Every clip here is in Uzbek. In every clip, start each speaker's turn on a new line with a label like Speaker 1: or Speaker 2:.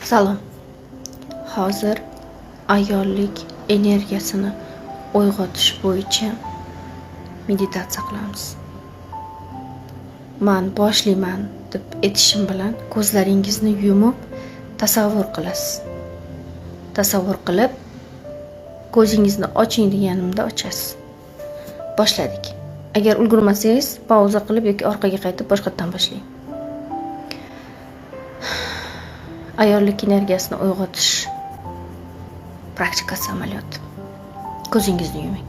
Speaker 1: Salom. Hozir ayollik energiyasini uyg'otish bo'yicha meditatsiya qilamiz. Man boshlayman deb aytishim bilan ko'zlaringizni yumib tasavvur qilasiz. Tasavvur qilib ko'zingizni oching deganimda ochasiz. Boshladik. Agar ulgurmasangiz, pauza qilib yoki orqaga qaytib boshqatdan boshlang. Ayollik energiyasini uyg'otish praktikasi amaliyoti. Ko'zingizni yuming.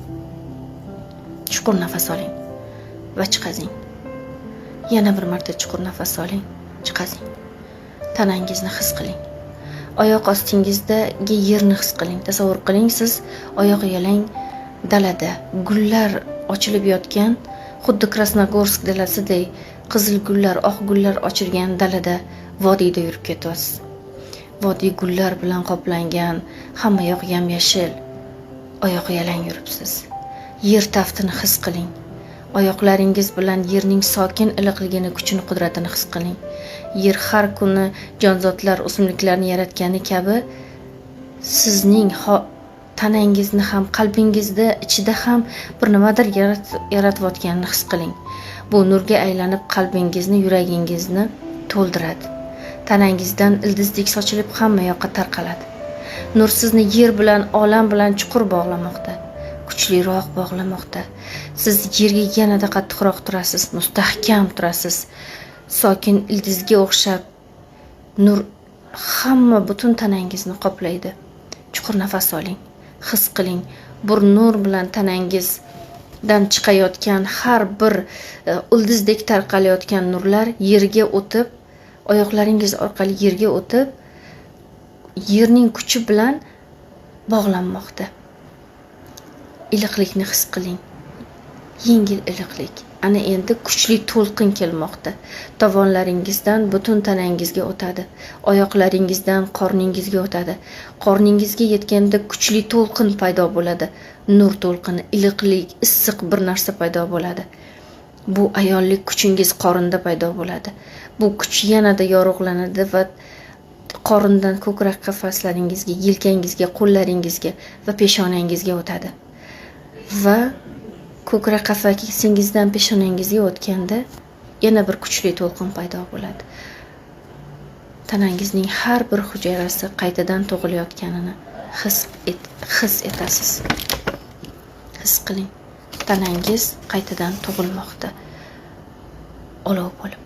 Speaker 1: Chuqur nafas oling va chiqazing. Yana bir marta chuqur nafas oling, chiqazing. Tanangizni his qiling. Oyoq ostingizdagi yerni his qiling. Tasavvur qiling, siz oyoq yalang dalada gullar ochilib yotgan, xuddi Krasnogorsk dalasiday qizil gullar, oq gullar ochilgan dalada, vodiyda yurib ketyapsiz. Vodiy gullar bilan qoplangan, hamma yoq yam-yashil. Oyoq yalang yuribsiz. Yer taftini his qiling. Oyoqlaringiz bilan yerning sokin iliqligini, kuchini, qudratini his qiling. Yer har kuni jonzotlar, o'simliklarni yaratgani kabi sizning tanangizni ham, qalbingizda, ichida ham bir nimadir yaratayotganini his qiling. Bu nurga aylanib qalbingizni, yuragingizni to'ldiradi. Tanangizdan ildizdek sochilib hamma yoqqa tarqaladi. Nur sizni yer bilan, olam bilan chuqur bog'lamoqda, kuchliroq bog'lamoqda. Siz yerga yanada qattiqroq turasiz, mustahkam turasiz. Sokin ildizga o'xshab nur hamma butun tanangizni qoplaydi. Chuqur nafas oling, his qiling. Bir nur bilan tanangizdan chiqayotgan har bir ildizdek tarqalayotgan nurlar yerga o'tib, oyoqlaringiz orqali yerga o'tib, yerning kuchi bilan bog'lanmoqda. Iliqlikni his qiling. Yengil iliqlik. Ana endi kuchli to'lqin kelmoqda. Tovonlaringizdan butun tanangizga o'tadi. Oyoqlaringizdan qorningizga o'tadi. Qorningizga yetganda kuchli to'lqin paydo bo'ladi. Nur to'lqini, iliqlik, issiq bir narsa paydo bo'ladi. Bu ayollik kuchingiz qorinda paydo bo'ladi. Bu kuch yanada yorug'lanadi va qorindan ko'krak qafaslaringizga, yelkangizga, qo'llaringizga va peshonangizga o'tadi. Va ko'krak qafasingizdan peshonangizga o'tganda yana bir kuchli to'lqin paydo bo'ladi. Tanangizning har bir hujayrasi qaytadan tug'ilayotganini his etasiz. His qiling. Tanangiz qaytadan tug'ilmoqda. Olov bo'lib.